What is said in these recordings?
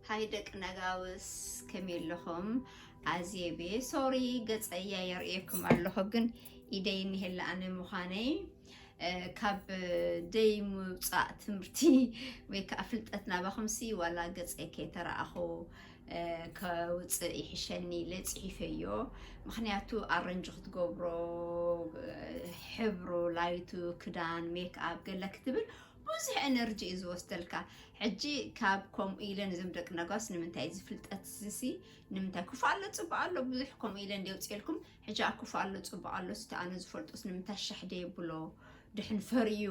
ሃይ ደቂ ነጋውስ፣ ከመይ ኣለኹም? ኣዜቤ፣ ሶሪ፣ ገጸይ የርእየኩም ኣለኹ፣ ግን ኢደይ እኒሄላ ኣነ ምዃነይ። እ፣ ካብ ደይ ምውጻእ ትምህርቲ ወይ ከዓ ፍልጠት ናባኹምሲ ዋላ ገጸይ ከይተረኣኹ፣ እ፣ ከውጽእ ይሕሸኒ ኢለ ጽሒፈዮ። ምኽንያቱ ኣረንጅ ክትገብሮ፣ እ፣ ሕብሩ፣ ላይቱ፣ ክዳን፣ ሜክ ኣፕ ገለ ክትብል ብዙሕ ኤነርጂ እዩ ዝወስደልካ። ሕጂ ካብ ከምኡ ኢለ ነዞም ደቂ ነጋውስ ንምንታይ እዚ ፍልጠት እዚ ሲ ንምንታይ ክፉእ ኣሎ ጽቡቕ ኣሎ ብዙሕ ከምኡ ኢለ እንደ የውፅኤልኩም። ሕጂ ኣብ ክፉእ ኣሎ ጽቡቕ ኣሎ ስቲ ኣነ ዝፈልጦስ ንምንታይ ሻሕ ደየብሎ ድሕን ፈርዩ፣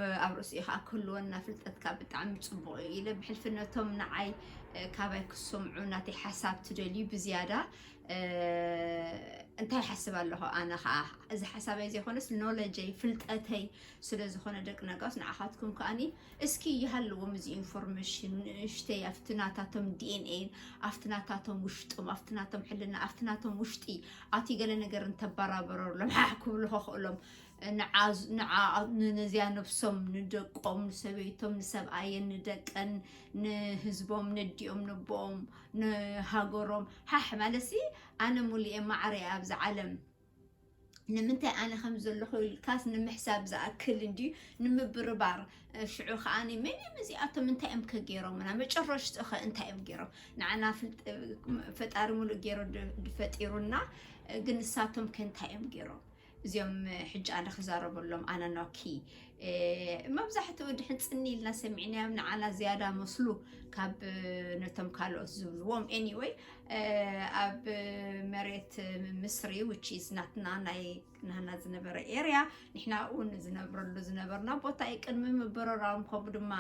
እ፣ ኣብ ርእሲኡ ከዓ ክህልወና ፍልጠትካ ብጣዕሚ ጽቡቕ እዩ ኢለ ብሕልፍነቶም ንዓይ፣ እ፣ ካባይ ክሰምዑ ናተይ ሓሳብ ትደልዩ ብዝያዳ፣ እ፣ እንታይ ሓስብ ኣለኹ ኣነ ከዓ እዚ ሓሳበይ ዘይኮነስ ኖለጀይ ፍልጠተይ ስለ ዝኾነ ደቂ ነጋውስ ንዓኻትኩም ከኣኒ እስኪ ይሃልዎም እዚ ኢንፎርሜሽን ንእሽተይ ኣብቲ ናታቶም ዲ ኤን ኤን ኣብቲ ናታቶም ውሽጦም ኣብቲ ናቶም ሕልና ኣብቲ ናቶም ውሽጢ ኣቲ ገለ ነገር እንተበራበረሎም ሓሕ ክብሉ ከኽእሎም ንዓ ነዚያ ነብሶም ንደቆም ንሰበይቶም ንሰብኣየን ንደቀን ንህዝቦም ነዲኦም ነቦኦም ንሃገሮም ሓሕ ማለትሲ ኣነ ሙሉኤ ማዕረ ኣብዚ ዓለም ንምንታይ ኣነ ከም ዘለኹ ኢልካስ ንምሕሳብ ዝኣክል እንድዩ ንምብርባር። ሽዑ ከዓኒ መን እዮም እዚኣቶም እንታይ እዮም ከገይሮምና መጨረሽቲ ኸ እንታይ እዮም ገይሮም ንዓና ፈጣሪ ሙሉእ ገይሩ ፈጢሩና። ግን ንሳቶም ከ እንታይ እዮም ገይሮም? እዚኦም ሕጂ ኣነ ክዛረበሎም ኣናናኪ መብዛሕትኡ ድሕን ፅኒ ኢልና ሰሚዕናዮም ንዓና ዝያዳ መስሉ ካብ ነቶም ካልኦት ዝብልዎም anyway ኣብ መሬት ምስሪ which is ናትና ናይ ናህና ዝነበረ area ንሕና እውን ዝነብረሉ ዝነበርና ቦታ እዩ ቅድሚ ምብረራም ከምኡ ድማ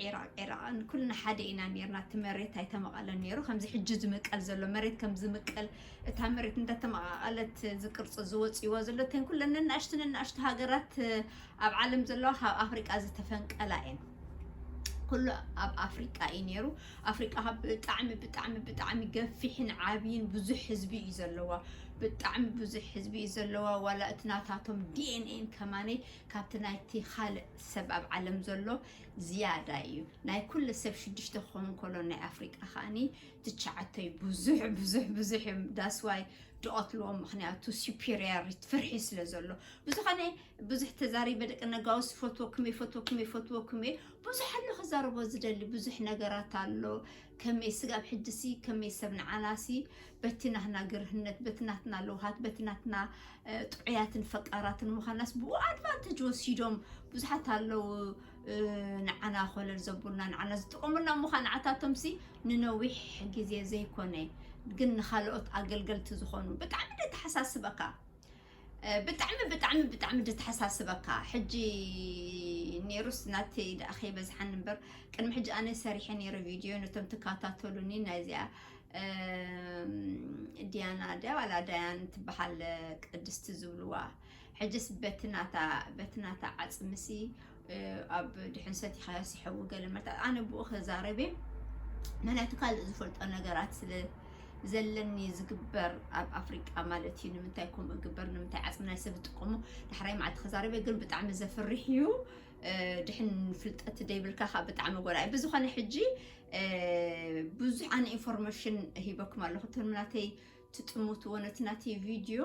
ዒራቅ ዒራቅን ኩልና ሓደ ኢና ነርና እቲ መሬት ኣይተመቐለን ነይሩ ከምዚ ሕጂ ዝምቀል ዘሎ መሬት ከም ዝምቀል እታ መሬት እንዳተመቃቀለት ዝቅርፂ ዝወፅእዋ ዘሎ ተን ኩለን ነናእሽቱ ነናእሽቱ ሃገራት ኣብ ዓለም ዘለዋ ካብ ኣፍሪቃ ዝተፈንቀላ እየን ኩሉ ኣብ ኣፍሪቃ እዩ ነይሩ ኣፍሪቃ ካብ ብጣዕሚ ብጣዕሚ ብጣዕሚ ገፊሕን ዓብይን ብዙሕ ህዝቢ እዩ ዘለዋ ብጣዕሚ ብዙሕ ህዝቢ እዩ ዘለዋ ዋላ እቲ ናታቶም ዲኤንኤን ከማነይ ካብቲ ናይቲ ካልእ ሰብ ኣብ ዓለም ዘሎ ዝያዳ እዩ ናይ ኩሉ ሰብ ሽዱሽተ ክኸውን ከሎ ናይ ኣፍሪቃ ከዓኒ ትሽዓተ እዩ ብዙሕ ብዙሕ ብዙሕ እዮም that's why ድቐትልዎም ምክንያቱ superiority ፍርሒ ስለ ዘሎ ብዝኾነ ብዙሕ ተዛሪበ ደቂ ነጋውስ ይፈትወኩም እየ ይፈትወኩም እየ ይፈትወኩም እየ ብዙሕ ኣሎ ክዛረቦ ዝደሊ ብዙሕ ነገራት ኣሎ ከመይ ስጋብ ሕጂ ሲ ከመይ ሰብ ንዓና ሲ በቲ ናህና ግርህነት በቲ ናትና ለውሃት በቲ ናትና ጥዑያትን ፈቃራትን ምዃናስ ብኡ advantage ወሲዶም ብዙሓት ኣለዉ ንዓና ኮለል ዘቡልና ንዓና ዝጥቀሙልና ምዃን ንዓታቶም ሲ ንነዊሕ ግዜ ዘይኮነ ግን ንኻልኦት ኣገልገልቲ ዝኾኑ ብጣዕሚ ደተሓሳስበካ ብጣዕሚ ብጣዕሚ ብጣዕሚ ደተሓሳስበካ ሕጂ ኔሩስ ናተይ ደኣ ከይበዝሓኒ እምበር ቅድሚ ሕጂ ኣነ ሰሪሐ ነይረ ቪድዮ ነቶም ትከታተሉኒ ናይዚኣ ዲያና ድያ ዋላ ዳያን ትበሃል ቅድስቲ ዝብልዋ ሕጅስ በቲ ናታ በቲ ናታ ዓፅምሲ ኣብ ድሕን ሰቲኻዮ ሲሐዊ ገለ መርታ ኣነ ብኡ ከዛረብ እየ ምክንያቱ ካልእ ዝፈልጦ ነገራት ስለ ዘለኒ ዝግበር ኣብ ኣፍሪቃ ማለት እዩ ንምንታይ ከምኡ ግበር ንምንታይ ዓፅሚ ናይ ሰብ ዝጥቀሙ ዳሕራይ መዓልቲ ከዛረብ እየ ግን ብጣዕሚ ዘፍርሕ እዩ ድሕን ፍልጠት ደይብልካ ከዓ ብጣዕሚ ጎዳ እዩ ብዝኾነ ሕጂ ብዙሕ ኣነ ኢንፎርሜሽን ሂበኩም ኣለኹ እቶም ናተይ ትጥምትዎ ነቲ ናተይ ቪድዮ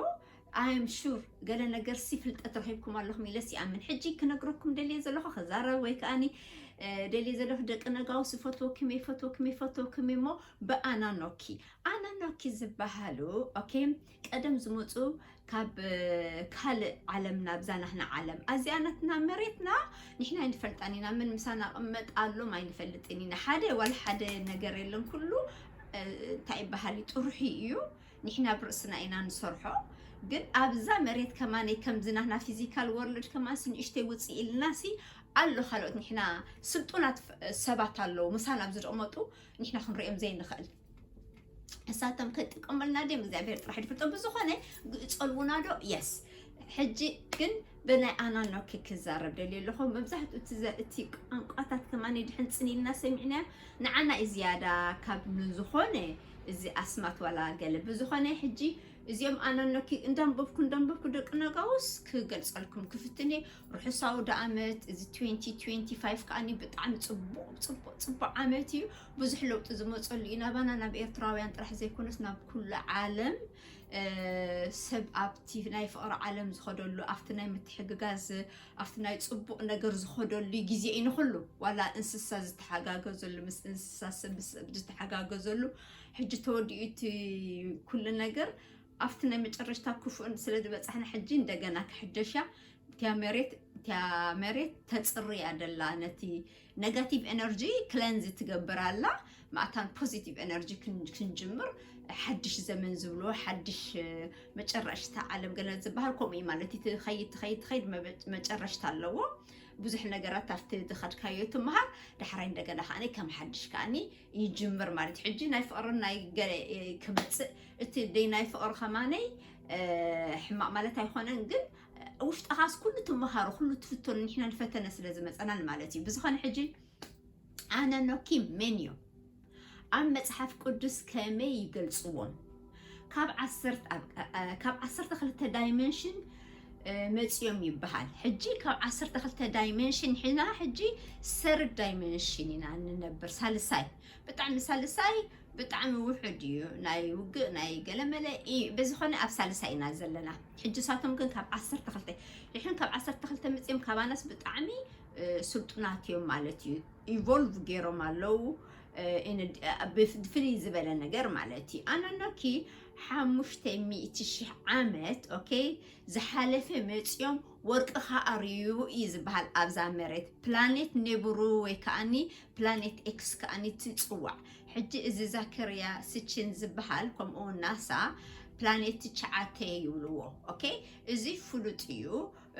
I'm sure ገለ ነገር ሲ ፍልጠት ረኺብኩም ኣለኹም ኢለ ሲኣምን ሕጂ ክነግረኩም ደልየ ዘለኹ ክዛረብ ወይ ከዓኒ ደልየ ዘለኹ ደቂ ነጋውስ ፈትወኩም እየ ፈትወኩም እየ ፈትወኩም እየ እሞ ብኣናኖኪ ኣናኖኪ ዝበሃሉ ኦኬ ቀደም ዝመፁ ካብ ካልእ ዓለም ናብዛ ናህና ዓለም ኣዚኣ ናትና መሬትና ንሕና ኣይንፈልጣን ኢና መን ምሳና ቅመጥ ኣሎም ኣይንፈልጥን ኢና ሓደ ዋላ ሓደ ነገር የለን ኩሉ እንታይ ይበሃል እዩ ጥሩሒ እዩ ንሕና ብርእስና ኢና ንሰርሖ ግን ኣብዛ መሬት ከማነይ ከምዚ ናህና ፊዚካል ወርልድ ከማንሲ ንእሽተይ ውፅእ ኢልናሲ ኣሎ ካልኦት ንሕና ስልጡናት ሰባት ኣለዉ ምሳና ኣብ ዝደመጡ ንሕና ክንሪኦም ዘይንኽእል እሳቶም ከጥቀመልና ድም እግዚኣብሔር ጥራሕ ድፍልጦ ብዝኾነ ጸልውና ዶ የስ ሕጂ ግን ብናይ ኣናኖኪ ክዛረብ ደልየ ኣለኹ። መብዛሕትኡ እቲ ዘ- እቲ ቋንቋታት ከማን ድሕን ጽን ኢልና ሰሚዕናዮ፣ ንዓና እዩ ዝያዳ ካብ ንዝኾነ እዚ ኣስማት ዋላ ገለ። ብዝኾነ ሕጂ እዚኦም ኣናኖኪ እንዳንበብኩ እንዳንበብኩ ደቂ ነጋውስ ክገልጸልኩም ክፍትን እየ። ርሑስ ኣውደ ዓመት። እዚ ትዌንቲ ትዌንቲ ፋይቭ ከኣኒ ብጣዕሚ ጽቡቕ ጽቡቕ ጽቡቕ ዓመት እዩ። ብዙሕ ለውጢ ዝመጸሉ እዩ፣ ናባና ናብ ኤርትራውያን ጥራሕ ዘይኮነስ ናብ ኩሉ ዓለም። እ፣ ሰብ ኣብቲ ናይ ፍቕሪ ዓለም ዝኸደሉ፣ ኣብቲ ናይ ምትሕግጋዝ፣ ኣብቲ ናይ ጽቡቕ ነገር ዝኸደሉ ግዜ እዩ ንኹሉ። ዋላ እንስሳ ዝተሓጋገዘሉ፣ ምስ እንስሳ ሰብ፣ ምስ ሰብ ዝተሓጋገዘሉ፣ ሕጂ ተወዲኡ እቲ ኩሉ ነገር ኣብቲ ናይ መጨረሽታ ክፉእን ስለ ዝበጻሕና፣ ሕጂ እንደገና ክሕደሻ እቲያ መሬት፣ እቲያ መሬት ተጽርያ ደላ፣ ነቲ negative energy cleanse ትገብር ኣላ። ማእታን positive energy ክን- ክንጅምር፣ ሓድሽ ዘመን ዝብልዎ፣ ሓድሽ፣ እ፣ መጨረሽታ ዓለም ገለ ዝበሃል ከምኡ እዩ ማለት እዩ። ትኸይድ ትኸይድ ትኸይድ መበ- መጨረሽታ ኣለዎ። ብዙሕ ነገራት ኣብቲ ዝኸድካዮ ትምሃር፣ ዳሕራይ እንደገና ከኣኒ ከም ሓድሽ ከኣኒ ይጅምር ማለት እዩ። ሕጂ ናይ ፍቕርን ናይ ገለ፣ እ፣ ክመጽእ፣ እቲ ደይ ናይ ፍቕሪ ከማነይ፣ እ፣ ሕማቕ ማለት ኣይኮነን፣ ግን ውሽጥኻስ ኩሉ ትምሃሮ፣ ኩሉ ትፍተኑ፣ ንሕና ንፈተነ ስለ ዝመጸናን ማለት እዩ። ብዝኾነ ሕጂ ኣናኖኪ መን እዮም? ኣብ መጽሓፍ ቅዱስ ከመይ ይገልጽዎም? ካብ ዓሰርተ፣ ኣብ፣ እ፣ ካብ ዓሰርተ ክልተ ዳይመንሽን፣ እ፣ መጺኦም ይበሃል። ሕጂ ካብ ዓሰርተ ክልተ ዳይመንሽን ንሕና ሕጂ ሰርድ ዳይመንሽን ኢና እንነብር። ሳልሳይ፣ ብጣዕሚ ሳልሳይ ብጣዕሚ ውሑድ እዩ። ናይ ውግእ፣ ናይ ገለመለ እዩ። ብዝኾነ ኣብ ሳልሳይ ኢና ዘለና። ሕጂ ሳቶም ግን ካብ ዓሰርተ ክልተ፣ ይሕን ካብ ዓሰርተ ክልተ መጺኦም ካባናስ ብጣዕሚ፣ እ፣ ስልጡናት እዮም ማለት እዩ። ኢቮልቭ ገይሮም ኣለዉ። እ፣ ኢን-፣ እ፣ ብፍ-፣ ብፍልይ ዝበለ ነገር ማለት እዩ። ኣናኖኪ ሓሙሽተ ሚእቲ ሺሕ ዓመት፣ ኦኬ፣ ዝሓለፈ መጺኦም ወርቂ ከኣርዩ እዩ ዝበሃል ኣብዛ መሬት። ፕላኔት ኔብሩ ወይ ከኣኒ ፕላኔት ኤክስ ከኣኒ ትጽዋዕ። ሕጂ እዚ ዛከርያ ስቺን ዝበሃል፣ ከምኡ እውን ናሳ፣ ፕላኔት ትሽዓተ ይብልዎ። ኦኬ፣ እዚ ፍሉጥ እዩ።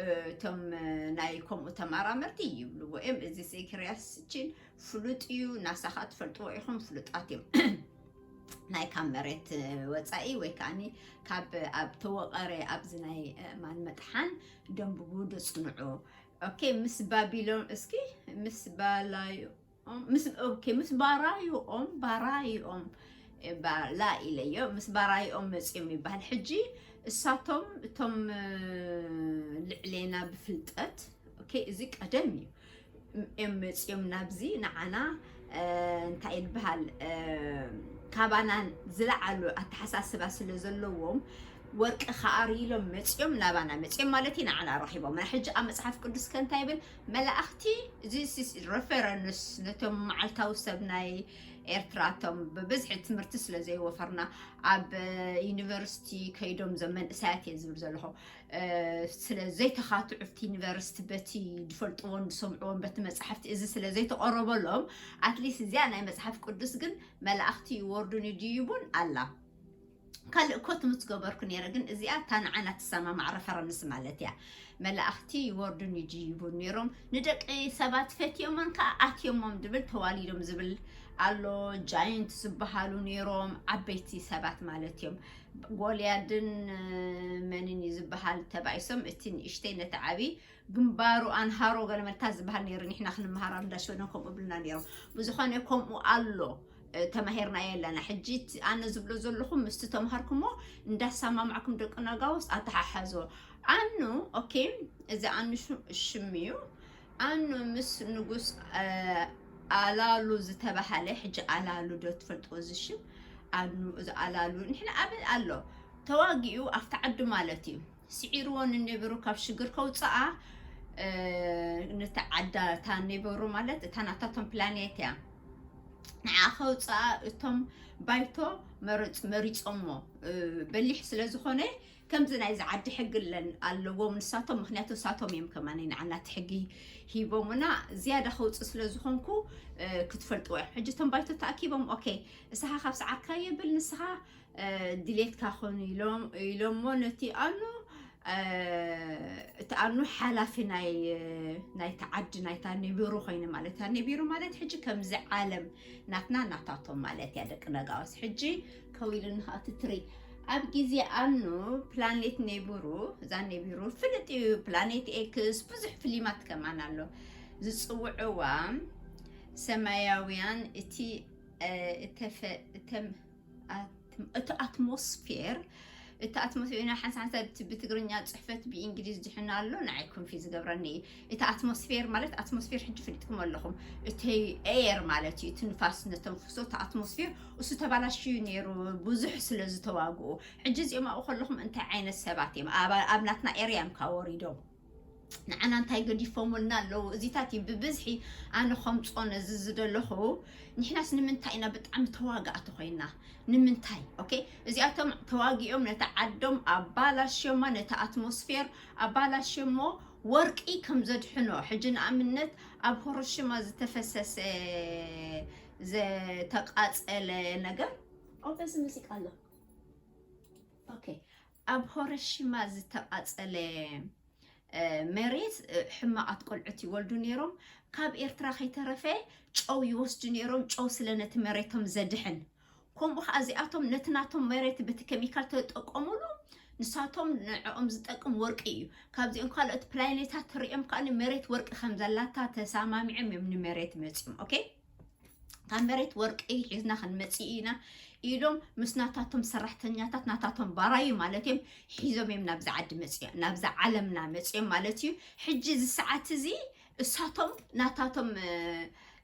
እ፣ እቶም፣ እ፣ ናይ ከምኡ ተመራመርቲ ይብልዎ እዮም። እዚ ዛከርያ ስቺን ፍሉጥ እዩ። ናሳ ከኣ ትፈልጥዎ ኢኹም፣ ፍሉጣት እዮም። ናይ ካብ መሬት ወጻኢ ወይ ከኣኒ ካብ ኣብ ተወቐረ ኣብዚ ናይ ኣእማን መጥሓን ደንብቡ ደጽንዑ። ኦኬ፣ ምስ ባቢሎን እስኪ ምስ ባላዩ ምስ፣ ኦኬ፣ ምስ ባራዩኦም፣ ባራዩኦም፣ እ፣ ባ-፣ ላ ኢለዮ፣ ምስ ባራዩኦም መጺኦም ይበሃል። ሕጂ እሳቶም እቶም፣ እ፣ ልዕሌና ብፍልጠት፣ ኦኬ፣ እዚ ቀደም እዩ። ም-፣ እዮም መጺኦም ናብዚ ንዓና፣ እ፣ እንታይ ይበሃል፣ እ፣ ካባና ዝለዓሉ ኣተሓሳስባ ስለ ዘለዎም፣ ወርቂ ከኣርዩ ኢሎም መጺኦም ናባና መጺኦም ማለት እዩ፣ ንዓና ረኺቦምና። ሕጂ ኣብ መጽሓፍ ቅዱስ ከ እንታይ ይብል? መላእኽቲ፣ እዚ ሲ-፣ ሲ-፣ ሬፈረንስ ነቶም መዓልታዊ ሰብ ናይ ኤርትራ፣ እቶም ብብዝሒ ትምህርቲ ስለ ዘይወፈርና፣ ኣብ ዩኒቨርሲቲ ከይዶም ዘመን እሳያት እየ ዝብል ዘለኹ፣ እ፣ ስለ ዘይተኻትዑ፣ ኣብቲ ዩኒቨርሲቲ በቲ ዝፈልጥዎን ዝሰምዕዎን በቲ መጻሕፍቲ እዚ ስለ ዘይተቐረበሎም፣ ኣትሊስት እዚኣ ናይ መጽሓፍ ቅዱስ ግን መላእኽቲ ይወርዱን ይድይቡን ኣላ። ካልእ ኮት ምስ ገበርኩ ነይረ፣ ግን እዚኣ እታ ንዓና ትሰማማዕ ረፈረንስ ማለት እያ። መላእኽቲ ይወርዱን ይድይቡን ነይሮም፣ ንደቂ ሰባት ፈትዮሞን ከኣ ኣትዮሞም ድብል ተዋሊዶም ዝብል ኣሎ። ጃይንት ዝበሃሉ ነይሮም፣ ዓበይቲ ሰባት ማለት እዮም። ጎልያድን፣ እ፣ መንን እዩ ዝበሃል ተባኢሶም፣ እቲ ንእሽተይ ነቲ ዓቢ ግንባሩ ኣንሃሮ ገለ መልካ ዝበሃል ነይሩ። ንሕና ክንመሃር ኣብ እንዳ ሽወደን ከምኡ ብልና ነይሮም። ብዝኾነ ከምኡ ኣሎ፣ እ፣ ተማሂርናዮ ኣለና። ሕጂ እቲ ኣነ ዝብሎ ዘለኹ ምስቲ ተምሃርኩሞ እንዳሰማማዕኩም ደቂ ነጋውስ ኣተሓሓዞ። ኣኑ፣ ኦኬ፣ እዚ ኣኑ ሽ-፣ ሽም እዩ። ኣኑ ምስ ንጉስ፣ እ፣ ኣላሉ ዝተባሃለ፣ ሕጂ ኣላሉ ዶ ትፈልጥዎ እዚ ሽም? ኣኑ፣ እዚ ኣላሉ፣ ንሕና ኣብ ኣሎ ተዋጊኡ ኣብቲ ዓዲ ማለት እዩ። ስዒርዎ ንነበሩ ካብ ሽግር ከውፅኣ፣ እ፣ ነቲ ዓዳ፣ እታ ነበሩ ማለት እታ ናታቶም ፕላኔት እያ። ንዓ ከውፅኣ እቶም ባይቶ መረፅ-፣ መሪፆሞ፣ እ፣ በሊሕ ስለ ዝኾነ ከምዚ ናይዚ ዓዲ ሕጊ ለን-፣ ኣለዎም ንሳቶም፣ ምክንያቱ ንሳቶም እዮም ከማን ንዓና እቲ ሕጊ ሂቦምና። ዝያዳ ከውፅእ ስለ ዝኾንኩ፣ እ፣ ክትፈልጥዎ እዮም። ሕጂ እቶም ባይቶ ተኣኪቦም፣ ኦኬ፣ ንስኻ ካብ ሰዓርካዮ ብል፣ ንስኻ፣ እ፣ ድሌትካ ኾኑ ኢሎም፣ ኢሎሞ ነቲ ኣኑ፣ እ፣ እቲ ኣኑ ሓላፊ ናይ፣ ናይታ ዓዲ፣ ናይታ ኒቢሩ ኮይነ ማለት፣ እታ ኒቢሩ ማለት ሕጂ ከምዚ ዓለም ናትና ናታቶም ማለት እያ፣ ደቂ ነጋውስ። ሕጂ ከው ኢሉኒ ኸኣ እቲ ትሪ፣ ኣብ ግዜ ኣኑ ፕላኔት ኔቡሩ፣ እዛ ኔቡሩ ፍልጥ እዩ፣ ፕላኔት ኤክስ ብዙሕ ፍሊማት ከማን ኣሎ። ዝጽውዕዋ ሰማያውያን እቲ፣ እ፣ እተፈ-፣ እተም-፣ ኣት-፣ እቲ ኣትሞስፌር፣ እቲ ኣትሞስፌር ኢና ሓንሳ ሓንሳ ብት-፣ ብትግርኛ ጽሕፈት ብእንግሊዝ ድሕና ኣሎ፣ ንዓይ ኮንፊዝ ዝገብረኒ እዩ። እቲ ኣትሞስፌር ማለት ኣትሞስፌር ሕጂ ፍሊጥኩም ኣለኹም። እቲ ኤየር ማለት እዩ፣ እቲ ንፋስ ነተንፍሶ፣ እቲ ኣትሞስፌር እሱ ተባላሽዩ ነይሩ፣ ብዙሕ ስለ ዝተዋግኡ። ሕጂ እዚኦም ኣብኡ ከለኹም እንታይ ዓይነት ሰባት እዮም? ኣብ፣ ኣብ ናትና ኤርያ እዮም ካብ ወሪዶም። ንዓና እንታይ ገዲፎምልና ኣለዉ? እዚታት እዩ ብብዝሒ ኣነ ከምጾ ነዚ ዝደለኹ። ንሕናስ ንምንታይ ኢና ብጣዕሚ ተዋጋእቲ ኮይና? ንምንታይ? ኦኬ፣ እዚኣቶም ተዋጊኦም ነቲ ዓዶም ኣባላሽዮማ፣ ነቲ ኣትሞስፌር ኣባላሽዮሞ፣ ወርቂ ከም ዘድሕኖ። ሕጂ ንኣብነት ኣብ ሆሮሽማ ዝተፈሰሰ፣ ዝተቃጸለ ነገር፣ ኦፈስ ሙዚቃ ኣሎ። ኦኬ፣ ኣብ ሆሮሽማ ዝተቃጸለ፣ እ፣ መሬት፣ እ፣ ሕማቓት ቆልዑት ይወልዱ ነይሮም። ካብ ኤርትራ ከይተረፈ ጨው ይወስዱ ነይሮም፣ ጨው ስለ ነቲ መሬቶም ዘድሕን። ከምኡ ኸዓ እዚኣቶም ነቲ ናቶም መሬት በቲ ኬሚካል ተጠቀሙሉ፣ ንሳቶም ንዕኦም ዝጠቅም ወርቂ እዩ። ካብዚኦም ካልኦት ፕላኔታት ተሪኦም ከኣ ንመሬት ወርቂ ከም ዘላታ ተሰማሚዖም እዮም ንመሬት መጺኦም። ኦኬ? ካብ መሬት ወርቂ ሒዝና ክንመጽእ ኢና ኢሎም ምስ ናታቶም ሰራሕተኛታት፣ ናታቶም ባራዩ ማለት እዮም፣ ሒዞም እዮም ናብዛ ዓዲ መጽኦም፣ ናብዛ ዓለምና መጽኦም ማለት እዩ። ሕጂ እዚ ሰዓት እዚ እሳቶም ናታቶም፣ እ፣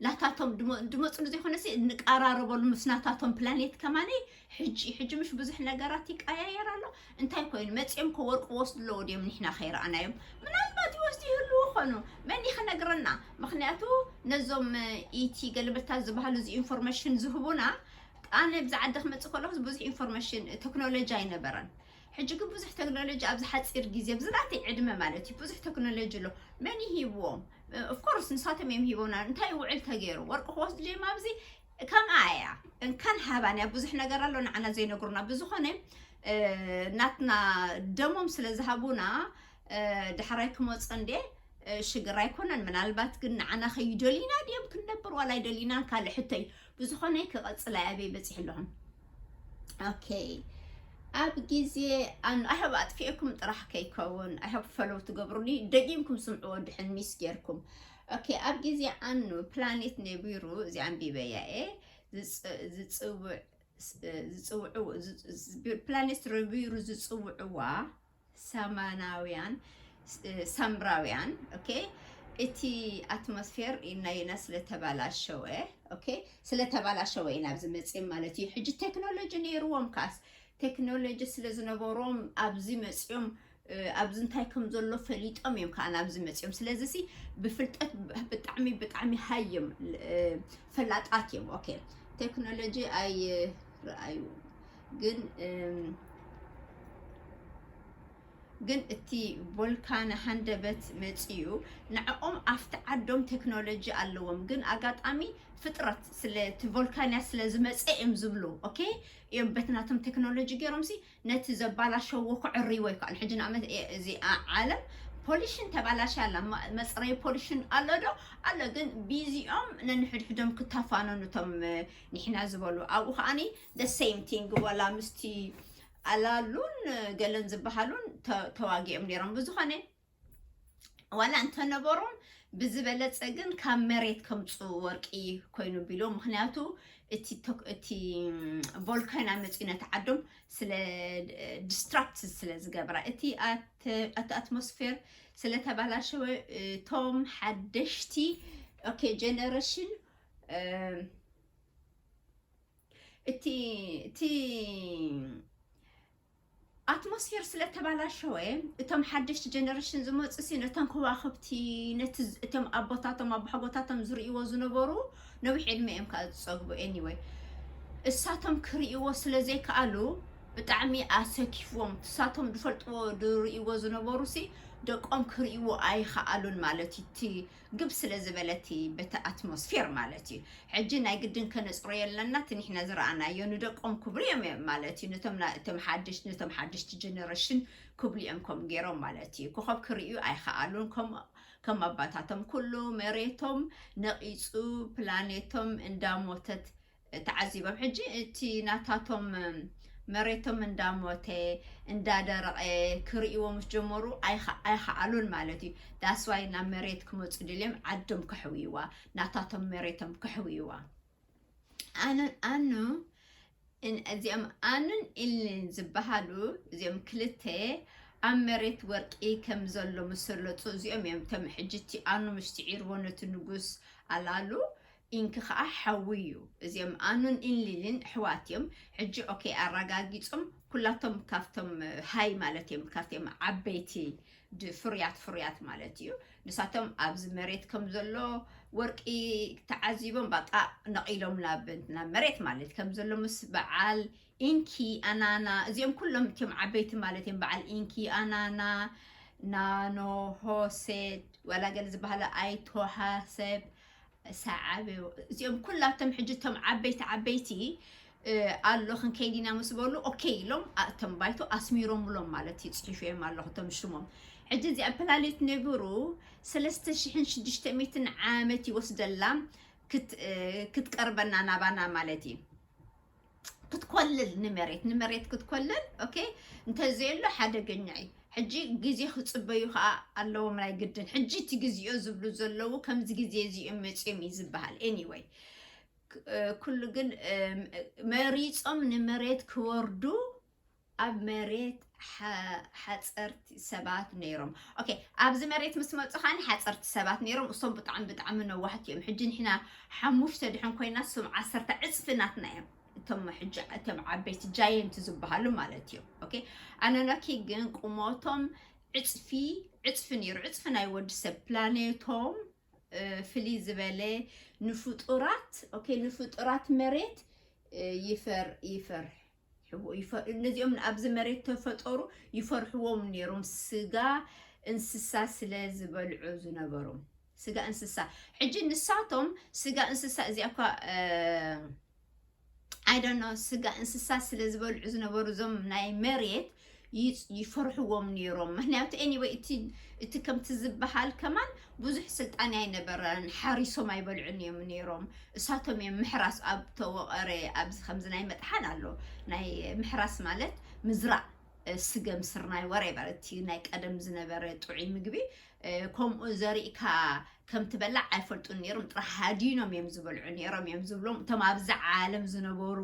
ናታቶም ድሞ-፣ ድመጽሉ ዘይኮነሲ እንቀራረበሉ ምስ ናታቶም ፕላኔት ከማነይ ሕጂ፣ ሕጂ ምሽ ብዙሕ ነገራት ይቀያየር ኣሎ። እንታይ ኮይኑ መጽኦም ከ ወርቂ ወስዱ ኣለዎ ድዮም ንሕና ከይረኣናዮም? ምናልባት ይወስዱ ይህልዉ ኾኑ። መን እዩ ክነግረና? ምኽንያቱ ነዞም፣ እ፣ ኢቲ ገልበታ ዝበሃሉ እዚ ኢንፎርሜሽን ዝህቡና፣ ኣነ ብዛ ዓዲ ክመጽእ ከለኹ ብዙሕ ኢንፎርሜሽን ቴክኖሎጂ ኣይነበረን። ሕጂ ግን ብዙሕ ቴክኖሎጂ ኣብዚ ሓጺር ግዜ፣ ኣብዚ ናተይ ዕድመ ማለት እዩ፣ ብዙሕ ቴክኖሎጂ ኣሎ። መን እዩ ሂብዎም? ኦፍኮርስ ንሳቶም እዮም ሂቦና። እንታይ ውዕል ተገይሩ? ወርቂ ክወስዱ ድዮም ኣብዚ? ከምኣ እያ። እንካን ሃባን እያ። ብዙሕ ነገር ኣሎ ንዓና ዘይነግሩና። ብዝኾነ፣ እ፣ ናትና ደሞም ስለ ዝሃቡና፣ እ፣ ዳሕራይ ክመጽእ እንዴ፣ እ፣ ሽግር ኣይኮነን። ምናልባት ግን ንዓና ከይደሊና ድዮም ክንነብር ዋላ ኣይደሊናን ካልእ ሕቶ እዩ። ብዝኾነ ክቐጽል እየ፣ ኣበይ በጺሐ ኣለኹ? ኦኬ። ኣብ ግዜ ኣኑ፣ I hope ኣጥፊኤኩም ጥራሕ ከይከውን፣ I hope ፈለው ትገብሩኒ፣ ደጊምኩም ስምዕዎ ድሕን ሚስ ጌርኩም። ኦኬ፣ ኣብ ግዜ ኣኑ ፕላኔት ነቢሩ፣ እዚ ኣንቢበያ እየ፣ ዝጽ-፣ ዝጽውዕ፣ ዝጽውዕዎ፣ ዝጽ-፣ ዝ-፣ ፕላኔት ነቢሩ ዝጽውዕዋ ሰማናውያን፣ እ፣ ሳምራውያን፣ ኦኬ፣ እቲ ኣትሞስፌር ናይና ስለተባላሸወ፣ ኦኬ፣ ስለተባላሸወ ኢና ኣብዚ መጽእ ማለት እዩ። ሕጂ ቴክኖሎጂ ነይርዎም ካስ፣ ቴክኖሎጂ ስለ ዝነበሮም ኣብዚ መጽዮም፣ እ፣ ኣብዚ እንታይ ከም ዘሎ ፈሊጦም እዮም ከዓ ናብዚ መጽዮም። ስለዚ ሲ ብፍልጠት ብ-፣ ብጣዕሚ፣ ብጣዕሚ ሃይ እዮም፣ እ፣ ፈላጣት እዮም። ኦኬ፣ ቴክኖሎጂ ኣይረኣዩ ግን፣ እም፣ ግን እቲ ቮልካን ሃንደበት መጽዩ፣ ንዕኦም ኣብቲ ዓዶም ቴክኖሎጂ ኣለዎም፣ ግን ኣጋጣሚ ፍጥረት ስለ እቲ ቮልካንያ ስለ ዝመጸ እዮም ዝብሉ። ኦኬ፣ እዮም በቲ ናቶም ቴክኖሎጂ ገይሮም ሲ ነቲ ዘባላሸዎ ክዕርይዎ ይከኣል። ሕጂ ንኣብነት፣ እ-፣ እዚ ዓ-፣ ዓለም ፖሊሽን ተባላሽ ኣላ፣ ማ-፣ መጽረይ ፖሊሽን ኣሎ ዶ? ኣሎ፣ ግን ቢዚኦም ነንሕድሕዶም ክተፋነኑ እቶም፣ እ፣ ንሕና ዝበሉ። ኣብኡ ከኣኒ the same thing፣ ዋላ ምስቲ ኣላሉን ገለን ዝበሃሉን ተ-፣ ተዋጊኦም ነይሮም። ብዝኾነ፣ ዋላ እንተነበሮም፣ ብዝበለጸ ግን ካብ መሬት ከምጽኡ ወርቂ ኮይኑ ቢሎም። ምኽንያቱ እቲ ቶክ-፣ እቲ ቮልካኖ መጺኡ ነቲ ዓዶም ስለ ዲስትራክት ስለ ዝገብራ፣ እቲ ኣት-፣ እቲ ኣትሞስፌር ስለ ተባላሸወ፣ እቶም ሓደሽቲ፣ ኦኬ፣ ጀነሬሽን፣ እ፣ እቲ፣ እቲ ኣትሞስፌር ስለ ተባላሸወ፣ እቶም ሓደሽቲ ጀነሬሽን ዝመጹ ሲ ነቶም ከዋኽብቲ፣ ነቲ ዝ-፣ እቶም ኣቦታቶም፣ ኣቦሓጎታቶም ዝርእይዎ ዝነበሩ ነዊሕ ዕድመ እዮም ከኣ ዝጸግቡ። ኤኒወይ፣ እሳቶም ክርእይዎ ስለ ዘይከኣሉ ብጣዕሚ ኣሰኪፍዎም። እሳቶም ዝፈልጥዎ ዝርእይዎ ዝነበሩ ሲ ደቆም ክርእይዎ ኣይኸኣሉን ማለት እዩ። እቲ ግብ ስለ ዝበለ እቲ በቲ ኣትሞስፌር ማለት እዩ። ሕጂ ናይ ግድን ከነጽርዮ ኣለና፣ እቲ ንሕና ዝረኣናዮ ንደቆም ክብሉ እዮም ማለት እዩ። ነቶም ና-፣ እቶም ሓድሽ-፣ ነቶም ሓደሽቲ ጀነሬሽን ክብሉ እዮም ከምኡ ገይሮም ማለት እዩ። ኮኸብ ክርእዩ ኣይኸኣሉን። ከም፣ ከም ኣባታቶም ኩሉ መሬቶም ነቒጹ ፕላኔቶም እንዳሞተት ተዓዚቦም። ሕጂ እቲ ናታቶም መሬቶም እንዳሞተ እንዳደረቐ ክርእይዎ ምስ ጀመሩ ኣይኸ- ኣይኸኣሉን ማለት እዩ። That's why ናብ መሬት ክመፁ ድልዮም ዓዶም ከሕውይዋ፣ ናታቶም መሬቶም ከሕውይዋ። ኣነ ኣኑ እን- እዚኦም ኣኑን ኢልን ዝበሃሉ እዚኦም ክልተ ኣብ መሬት ወርቂ ከም ዘሎ ምስ ሰለጡ እዚኦም እዮም እቶም ሕጂ እቲ ኣኑ ምስ ትዒርዎ ነቲ ንጉስ ኣላሉ ኢንኪ ከዓ ሓዊ እዩ። እዚኦም ኣኑን ኢንሊልን ኣሕዋት እዮም። ሕጂ ኦኬ ኣረጋጊጾም ኩላቶም ካብቶም ሃይ ማለት እዮም ካብቶም ዓበይቲ ድ- ፍርያት ፍርያት ማለት እዩ። ንሳቶም ኣብዚ መሬት ከም ዘሎ ወርቂ ተዓዚቦም በቃ ነቒሎም ናብ ናብ መሬት ማለት ከም ዘሎ ምስ በዓል ኢንኪ ኣናና እዚኦም ኩሎም እቲኦም ዓበይቲ ማለት እዮም። በዓል ኢንኪ ኣናና ናኖ ሆሴድ ወላ ገለ ዝበሃለ ኣይቶሃሰብ ሰዓብ እዚኦም ኩላቶም ሕጂ እቶም ዓበይቲ ዓበይቲ ኣሎ ክንከይድ ኢና ምስ በሉ ኦኬ ኢሎም እቶም ባይቶ ኣስሚሮምሎም ማለት እዩ። ፅሒፈዮም ኣለኹ እቶም ሽሞም። ሕጂ እዚኣ ፕላኔት ነብሩ ሰለስተ ሽሕን ሽዱሽተ ሚእትን ዓመት ይወስደላ ክትቀርበና ናባና ማለት እዩ። ክትኮልል ንመሬት ንመሬት ክትኮልል ኦኬ እንተዘየሎ ሓደገኛ እዩ። ሕጂ ግዜ ክፅበዩ ከዓ ኣለዎም ናይ ግድን። ሕጂ እቲ ግዜኦ ዝብሉ ዘለዉ ከምዚ ግዜ እዚኦም መፅዮም እዩ ዝበሃል። Anyway ኩሉ ግን መሪፆም ንመሬት ክወርዱ ኣብ መሬት ሓፀርቲ ሰባት ነይሮም። ኦኬ ኣብዚ መሬት ምስ መፁ ከዓኒ ሓፀርቲ ሰባት ነይሮም። እሶም ብጣዕሚ ብጣዕሚ ነዋሕቲ እዮም። ሕጂ ንሕና ሓሙሽተ ድሕን ኮይና እሶም ዓሰርተ ዕፅፊ ናትና እዮም። እቶም ሕጂ እቶም ዓበይቲ ጃየንት ዝበሃሉ ማለት እዮም። ኦኬ ኣነኖኪ ግን ቁመቶም ዕፅፊ ዕፅፊ ነይሩ። ዕፅፊ ናይ ወዲ ሰብ ፕላኔቶም ፍልይ ዝበለ ንፍጡራት ኦኬ ንፍጡራት መሬት ይፈር ይፈር ነዚኦም ኣብዚ መሬት ተፈጠሩ ይፈርሕዎም ነይሮም። ስጋ እንስሳ ስለ ዝበልዑ ዝነበሩ ስጋ እንስሳ። ሕጂ ንሳቶም ስጋ እንስሳ እዚኣ እኳ ኣይደኖ ስጋ እንስሳ ስለ ዝበልዑ ዝነበሩ እዞም ናይ መሬት ይፈርሕዎም ነይሮም። ምክንያቱ anyway እቲ ከምቲ ዝበሃል ከማን ብዙሕ ስልጣን ኣይነበረን። ሓሪሶም ኣይበልዑን እዮም ነይሮም። እሳቶም እዮም ምሕራስ ኣብ ተወቐረ ኣብዚ ከምዚ ናይ መጥሓን ኣሎ ናይ ምሕራስ ማለት ምዝራእ ስገም ስርናይ whatever እቲ ናይ ቀደም ዝነበረ ጥዑይ ምግቢ ከምኡ ዘሪእካ ከም ትበላዕ ኣይፈልጡን ነይሮም። ጥራሕ ሃዲኖም እዮም ዝበልዑ ነይሮም እዮም ዝብሎም እቶም ኣብዚ ዓለም ዝነበሩ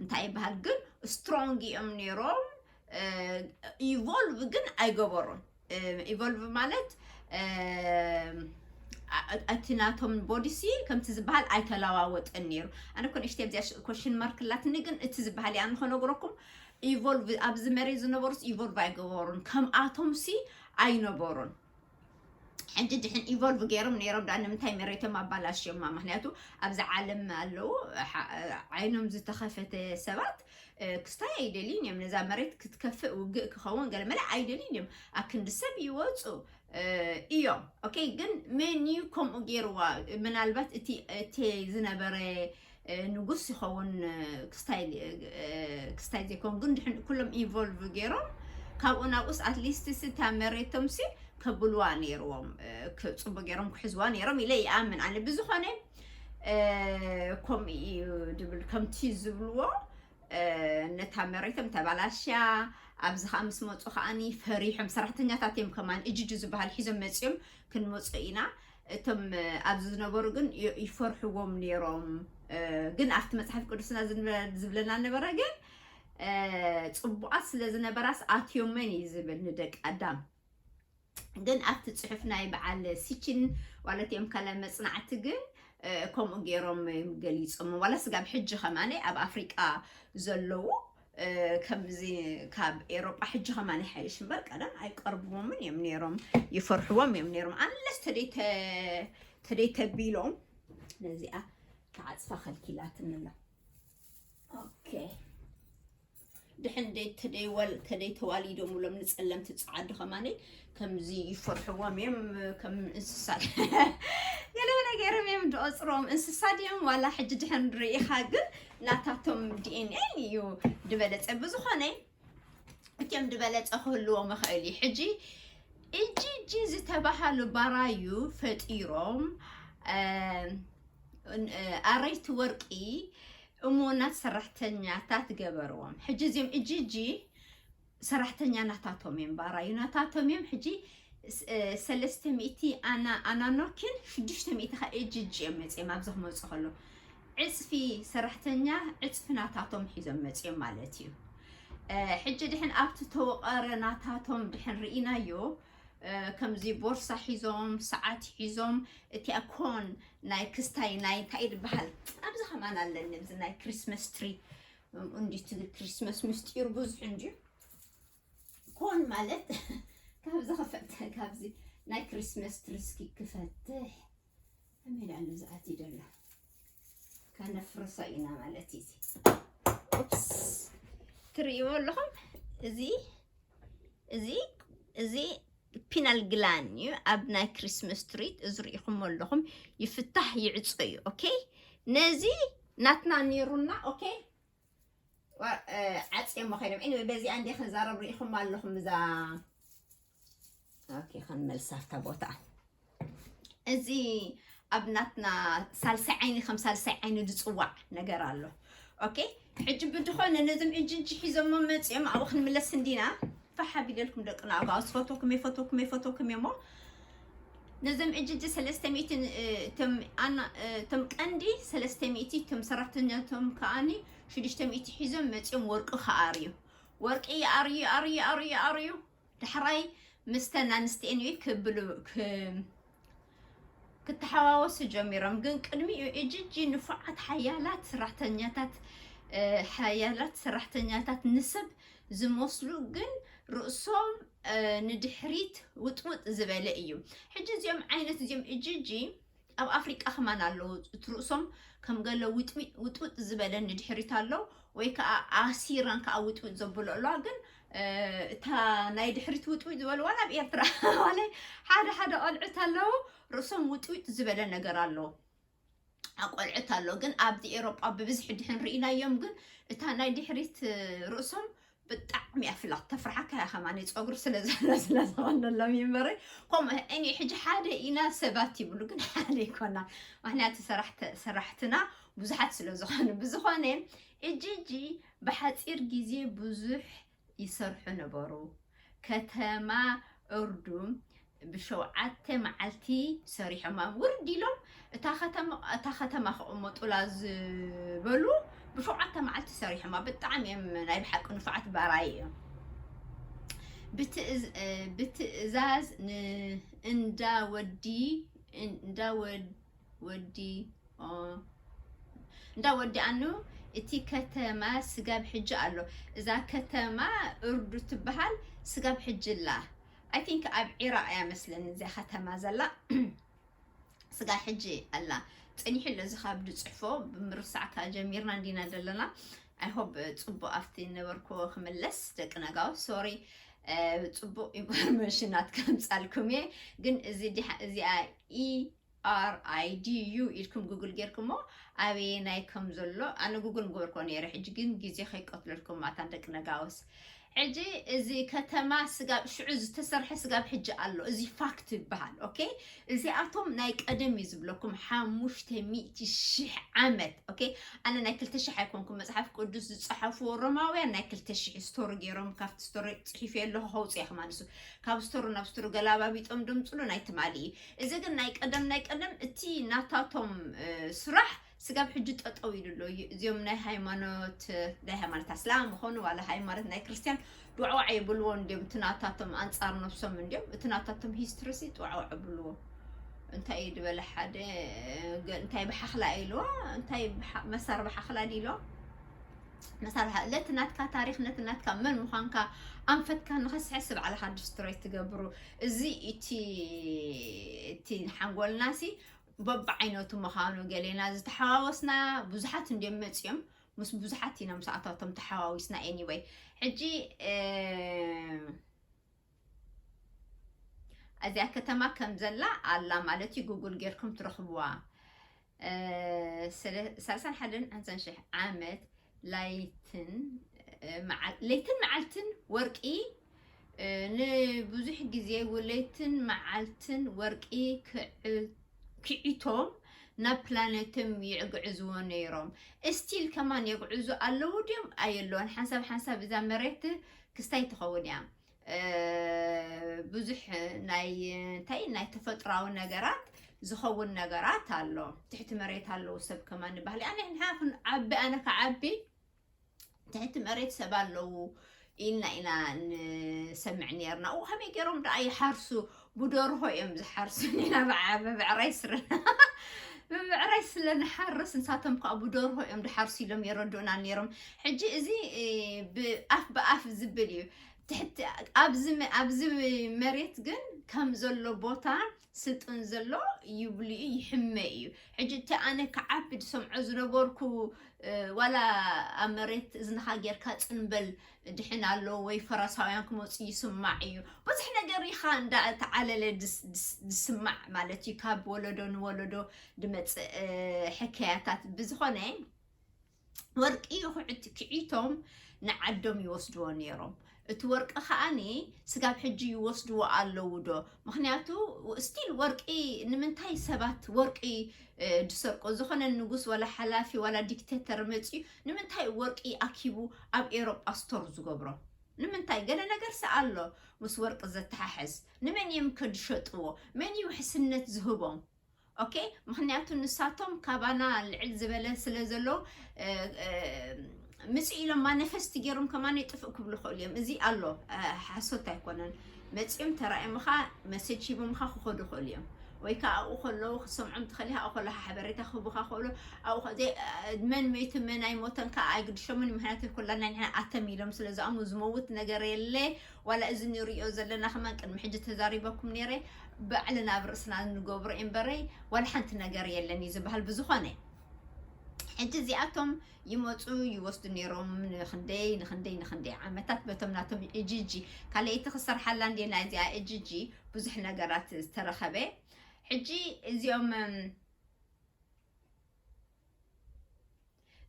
እንታይ ይበሃል ግን strong እዮም ነይሮም። Evolve ግን ኣይገበሩን። Evolve ማለት እቲ ናቶም ቦዲሲ ከምቲ ዝበሃል ኣይተለዋወጠን ነይሩ። ኣነ ኮን እሽተ ዚኣ ኮሽን ማርክ ላትኒ ግን እቲ ዝበሃል እያ ንኸነግረኩም ኢቮልቭ ኣብዚ መሬት ዝነበሩስ ኢቮልቭ ኣይገበሩን ከምኣቶም ሲ ኣይነበሩን። ሕጂ ድሕን ኢቮልቭ ገይሮም ነይሮም ዳ ንምንታይ መሬቶም ኣባላሽዮማ? ምክንያቱ ኣብዚ ዓለም ኣለዉ ዓይኖም ዝተኸፈተ ሰባት ክስታይ ኣይደልዩን እዮም። ነዛ መሬት ክትከፍእ ውግእ ክኸውን ገለመለ ኣይደልዩን እዮም። ኣክንዲ ሰብ ይወፁ እዮም። ኦኬ ግን መን እዩ ከምኡ ገይርዋ? ምናልባት እቲ እቲ ዝነበረ ንጉስ ይኸውን ክስታይ ክስታይ ዘይኮን ግን ድሕን ኩሎም ኢቮልቭ ገይሮም ካብኡ ናብኡስ ኣትሊስት ሲ እታ መሬቶም ሲ ከብልዋ ነይርዎም። ጽቡቅ ገይሮም ክሕዝዋ ነይሮም ኢለ ይኣምን ኣነ። ብዝኾነ ከምኡ እዩ ድብል ከምቲ ዝብልዎ ነታ መሬቶም ተባላሽያ ኣብዚ ከዓ ምስ መፁ ከዓኒ ፈሪሖም ሰራሕተኛታት እዮም ከማን እጅጁ ዝበሃል ሒዞም መፅኦም ክንመፁ ኢና። እቶም ኣብዚ ዝነበሩ ግን ይፈርሕዎም ነይሮም። ግን ኣብቲ መፅሓፍ ቅዱስና ዝብለና ነበረ ግን ፅቡቃት ስለ ዝነበራስ ኣትዮመን እዩ ዝብል ንደቂ ኣዳም። ግን ኣብቲ ፅሑፍ ናይ በዓል ሲችን ዋለት እዮም ካለ መፅናዕቲ ግን ከምኡ ገይሮም ገሊፆም ዋላ ስጋብ ሕጂ ከማነ ኣብ ኣፍሪቃ ዘለዉ ከምዚ ካብ ኤሮጳ ሕጂ ከማን ይሓይሽ እምበር ቀደም ኣይቀርብዎምን እዮም ነይሮም። ይፈርሕዎም እዮም ነይሮም ኣንለስ ተደይ ተቢሎም ነዚኣ ተዓፅፋ ከልኪላትንላ። ኦኬ ድሕን ተደይወል ተደይ ተዋሊዶም ብሎም ንፀለምቲ ፀዓዱ ከማነይ ከምዚ ይፈርሕዎም እዮም ከም እንስሳ ገለመለ ገይሮም እዮም ዝቆፅሮም እንስሳ ድዮም ዋላ ሕጂ ድሕን ርኢኻ ግን ናታቶም ዲኤንኤ እዩ ዝበለፀ ብዝኾነ እቲኦም ዝበለፀ ክህልዎም ይኽእል እዩ። ሕጂ እጂ እጂ ዝተባሃሉ ባራዩ ፈጢሮም ኣረይቲ ወርቂ እሙናት ሰራሕተኛታት ገበርዎም። ሕጂ እዚኦም እጅጂ ሰራሕተኛ ናታቶም እዮም፣ ባራዩ ናታቶም እዮም። ሕጂ ስ- እ፣ ሰለስተ ሚእቲ ኣና ኣናኖኪን ሽዱሽተ ሚእቲ ካ እጅጂ እዮም መፅኦም። ኣብዚ ክመፁ ከሎ ዕፅፊ ሰራሕተኛ ዕፅፊ ናታቶም ሒዞም መፅኦም ማለት እዩ። እ፣ ሕጂ ድሕን ኣብቲ ተወቐረ ናታቶም ድሕን ርኢናዮ፣ እ፣ ከምዚ ቦርሳ ሒዞም፣ ሰዓት ሒዞም፣ እቲኣ ኮን ናይ ክስታይ ናይ እንታይ ዝበሃል ኣብዚ ከማን ኣለኒ፣ እዚ ናይ ክሪስመስ ትሪ እንዲቲ ክሪስመስ ምስጢሩ ብዙሕ እንድዩ። ኮን ማለት ካብዚ ከፈተ ካብዚ ናይ ክሪስመስ ትሪ እስኪ ክፈትሕ ከመይ ዳኣ ዝኣቲ ደሎ ከነፍርሶ ኢና ማለት እዩ። ኡፕስ ትርእይዎ ኣለኹም። እዚ እዚ እዚ ፒናል ግላን እዩ። ኣብ ናይ ክሪስመስ ትሪት እዚ ርኢኹም ኣለኹም ይፍታሕ ይዕጾ እዩ። ኦኬ ነዚ ናትና ነይሩና። ኦኬ ዓፅየሞ ከይዶም። ኤኒወይ በዚኣ እንደ ክንዛረብ ርኢኹም ኣለኹም። እዛ ኦኬ ከንመልሳ ኣብታ ቦታ። እዚ ኣብ ናትና ሳልሳይ ዓይኒ ከም ሳልሳይ ዓይኒ ዝፅዋዕ ነገር ኣሎ። ኦኬ ሕጂ ብድኾነ ነዞም እጅ እጅ ሒዞሞ መፂኦም ኣብኡ ክንምለስ እንዲና። ፋሕ ኣቢለልኩም ደቂ ናጋውስ ፈቶኩም የፈቶኩም የፈቶኩም እሞ ነዞም እጅ እጅ ሰለስተ ሚእቲ እቶም ቀንዲ ሰለስተ ሚእቲ እቶም ሰራሕተኛቶም ከኣኒ ሽዱሽተ ሚእቲ ሒዞም መፂኦም ወርቂ ከኣርዩ ወርቂ ይኣርዩ ይኣርዩ ይኣርዩ ይኣርዩ ዳሕራይ ምስተን ኣንስቲ ኤንዩ ክብሉ ክተሓዋወሱ ጀሚሮም። ግን ቅድሚኡ እጅጂ ንፉዓት ሓያላት ሰራሕተኛታት ሓያላት ሰራሕተኛታት ንሰብ ዝመስሉ ግን ርእሶም ንድሕሪት ውጥውጥ ዝበለ እዩ። ሕጂ እዚኦም ዓይነት እዚኦም እጅጂ ኣብ ኣፍሪቃ ከማን ኣለዉ። እቲ ርእሶም ከም ገለ ውጥውጥ ዝበለ ንድሕሪት ኣሎ ወይ ከዓ ኣሲረን ከዓ ውጥውጥ ዘብሎ ኣለዋ። ግን እታ ናይ ድሕሪት ውጥውጥ ዝበልዋ ናብ ኤርትራ ዋለ ሓደ ሓደ ቆልዑት ኣለዉ ርእሶም ውጥውጥ ዝበለ ነገር ኣሎ። ኣቆልዑት ኣሎ ግን ኣብዚ ኤሮጳ ብብዝሒ ድሕን ርኢናዮም ግን እታ ናይ ድሕሪት ርእሶም ብጣዕሚ እያ ፍላት ተፍርሓካ እያ ከማን ፀጉሪ ስለ ዘሎ ስለ ዝኾነሎም ይንበረ ከምኡ እኒ ሕጂ ሓደ ኢና ሰባት ይብሉ ግን ሓደ ይኮና ምክንያቱ ሰራሕትና ብዙሓት ስለ ዝኾኑ ብዝኾነ እጅ እጂ ብሓፂር ግዜ ብዙሕ ይሰርሑ ነበሩ። ከተማ እርዱም ብሸውዓተ መዓልቲ ሰሪሖማ ውርድ ኢሎም እታ ከተማ እታ ከተማ ክቕመጡላ ዝበሉ ብሸውዓተ መዓልቲ ሰሪሖማ። ብጣዕሚ እዮም ናይ ብሓቂ ንፉዓት ባራይ እዮም። ብትእዝ- ብትእዛዝ ን- እንዳ ወዲ እንዳ ወድ- ወዲ ኦ፣ እንዳ ወዲ ኣኑ እቲ ከተማ ስጋብ ሕጂ ኣሎ። እዛ ከተማ እርዱ ትበሃል ስጋብ ሕጂ ኣላ። I think ኣብ ዒራቕ እያ መስለኒ እዚኣ ከተማ ዘላ። ስጋብ ሕጂ ኣላ። ጸኒሑ ኣሎ እዚ ካብ ድጽሕፎ ብምርሳዕ ከኣ ጀሚርና እንዲና ዘለና። I hope ጽቡቕ ኣብቲ ነበርኩዎ ክምለስ ደቂ ነጋው sorry። ጽቡቅ ኢንፎርሜሽናት ከምጻልኩም እየ ግን እዚ እዚኣ ኢ ኣር ኣይ ዲ ዩ ኢልኩም ጉግል ጌርኩሞ ኣበየናይ ከም ዘሎ ኣነ ጉግል ምገበርኮ ነይረ ሕጂ ግን ግዜ ከይቀትለልኩም ማታን ደቂ ነጋውስ ሕጂ እዚ ከተማ ስጋብ ሽዑ ዝተሰርሐ ስጋብ ሕጂ ኣሎ እዚ ፋክት ይበሃል ኦኬ እዚኣቶም ናይ ቀደም እዩ ዝብለኩም ሓሙሽተ ሚእቲ ሽሕ ዓመት ኦኬ ኣነ ናይ ክልተ ሽሕ ኣይኮንኩም መፅሓፍ ቅዱስ ዝፀሓፍዎ ሮማውያን ናይ ክልተ ሽሕ ስቶሪ ገይሮም ካብቲ ስቶሪ ፅሒፈ ኣለኹ ከውፅእ እየ ከማን ንሱ ካብ ስቶሪ ናብ ስቶሪ ገላባቢጦም ደምፅሉ ናይ ትማሊ እዩ እዚ ግን ናይ ቀደም ናይ ቀደም እቲ ናታቶም ስራሕ ስጋብ ሕጂ ጠጠው ኢሉ ኣሎ እዚኦም ናይ ሃይማኖት ናይ ሃይማኖት ኣስላም ምኾኑ ዋላ ሃይማኖት ናይ ክርስትያን ዱዕዋዕ የብልዎ እንዲም እቲ ናታቶም ኣንፃር ነብሶም እንዲም እቲ ናታቶም ሂስትሪ ሲ ዱዕዋዕ የብልዎ እንታይ እዩ ዝበለ ሓደ እንታይ ብሓኽላ ኢልዎ እንታይ መሳር ብሓኽላ ኢልዎ መሳርሒ ለቲ ናትካ ታሪኽ ነቲ ናትካ መን ምዃንካ ኣንፈትካ ንኸስሕስ ባዕልኻ ዲስትሮይ ትገብሩ እዚ እቲ እቲ ሓንጎልና ሲ በብዓይነቱ ምዃኑ ገሌና ዝተሓዋወስና ብዙሓት እንዲም መፅኦም ምስ ብዙሓት ኢና ምስኣታቶም ተሓዋዊስና anyway ሕጂ እዚኣ ከተማ ከም ዘላ ኣላ ማለት እዩ ጉግል ጌርኩም ትረኽብዋ ሰላሳን ሓደን ሓምሳን ሽሕ ዓመት ላይትን ለይትን መዓልትን ወርቂ ንብዙሕ ግዜ ለይትን መዓልትን ወርቂ ክዒቶም ናብ ፕላኔቶም ይዕግዕዝዎ ነይሮም። እስቲል ከማን የግዕዙ ኣለዉ ድዮም ኣየለውን? ሓንሳብ ሓንሳብ እዛ መሬት ክስታይ ትኸውን እያ። ብዙሕ ናይ እንታይ ናይ ተፈጥራዊ ነገራት ዝኸውን ነገራት ኣሎ። ትሕቲ መሬት ኣለዉ ሰብ ከማን ንባህሊ ኣነ ንሓ ዓቢ ኣነ ከዓቢ ትሕቲ መሬት ሰብ ኣለዉ ኢልና ኢና ንሰምዕ ነርና። ኡ ከመይ ገይሮም ደኣ ይሓርሱ? ብደርሆ እዮም ዝሓርሱ። ኢና ብብዕራይ ስርና ብብዕራይ ስለ ንሓርስ ንሳቶም ከዓ ብደርሆ እዮም ድሓርሱ ኢሎም የረድኡና ነይሮም። ሕጂ እዚ ብኣፍ ብኣፍ ዝብል እዩ። ትሕቲ ኣብዚ ኣብዚ መሬት ግን ከም ዘሎ ቦታ ስልጡን ዘሎ ይብልኡ ይሕመ እዩ። ሕጂ እቲ ኣነ ክዓቢ ዝሰምዖ ዝነበርኩ ዋላ ኣብ መሬት እዝንኻ ጌርካ ጽንበል ድሕን ኣሎ ወይ ፈረሳውያን ክመፁ ይስማዕ እዩ። ብዙሕ ነገር ኢኻ እንዳተዓለለ ዝስማዕ ማለት እዩ። ካብ ወለዶ ንወለዶ ድመፅእ ሕከያታት ብዝኾነ ወርቂ ክዒቶም ንዓዶም ይወስድዎ ነይሮም። እቲ ወርቂ ከዓኒ ስጋብ ሕጂ ይወስድዎ ኣለዉ ዶ? ምክንያቱ ስቲል ወርቂ ንምንታይ ሰባት ወርቂ ድሰርቆ? ዝኾነ ንጉስ ዋላ ሓላፊ ዋላ ዲክቴተር መፅዩ ንምንታይ ወርቂ ኣኪቡ ኣብ ኤሮጳ ስቶር ዝገብሮ? ንምንታይ ገለ ነገር ሰ ኣሎ ምስ ወርቂ ዘተሓሕዝ? ንመን እዮም ከድሸጥዎ? መን እዩ ውሕስነት ዝህቦም? ኦኬ፣ ምክንያቱ ንሳቶም ካባና ልዕል ዝበለ ስለ ዘሎ ምጽእ ኢሎም ማኒፈስት ገይሮም ከማን ጥፍእ ክብሉ ክእሉ እዮም። እዚ ኣሎ፣ ሓሶት ኣይኮነን። መጺኦም ተራእዮምኻ መሴጅ ሂቦምኻ ክኸዱ ክእሉ እዮም። ወይ ከዓ ኣብኡ ከለዉ ክትሰምዖም ትኽእል ኢኻ። ኣብኡ ከለኻ ሓበሬታ ክህቡኻ ክእሉ። ኣብኡ ከ- ዘይ- መን መይቱ መን ኣይሞተን ከዓ ኣይግድሾምን። ምክንያቱ ኩላና ንሕና ኣተም ኢሎም ስለ ዝኣምኑ ዝመውት ነገር የለ። ዋላ እዚ ንሪኦ ዘለና ከማን ቅድሚ ሕጂ ተዛሪበኩም ነይረ። ባዕልና ኣብ ርእስና እንገብሮ እምበረይ ዋላ ሓንቲ ነገር የለን እዩ ዝበሃል። ብዝኾነ ሕጂ እዚኣቶም ይመፁ ይወስዱ ነይሮም ንክንደይ ንክንደይ ንክንደይ ዓመታት በቶም ናቶም እጅጂ ካልኣይቲ ክሰርሓላ እንደ ናይዚኣ እጅጂ ብዙሕ ነገራት ዝተረኸበ። ሕጂ እዚኦም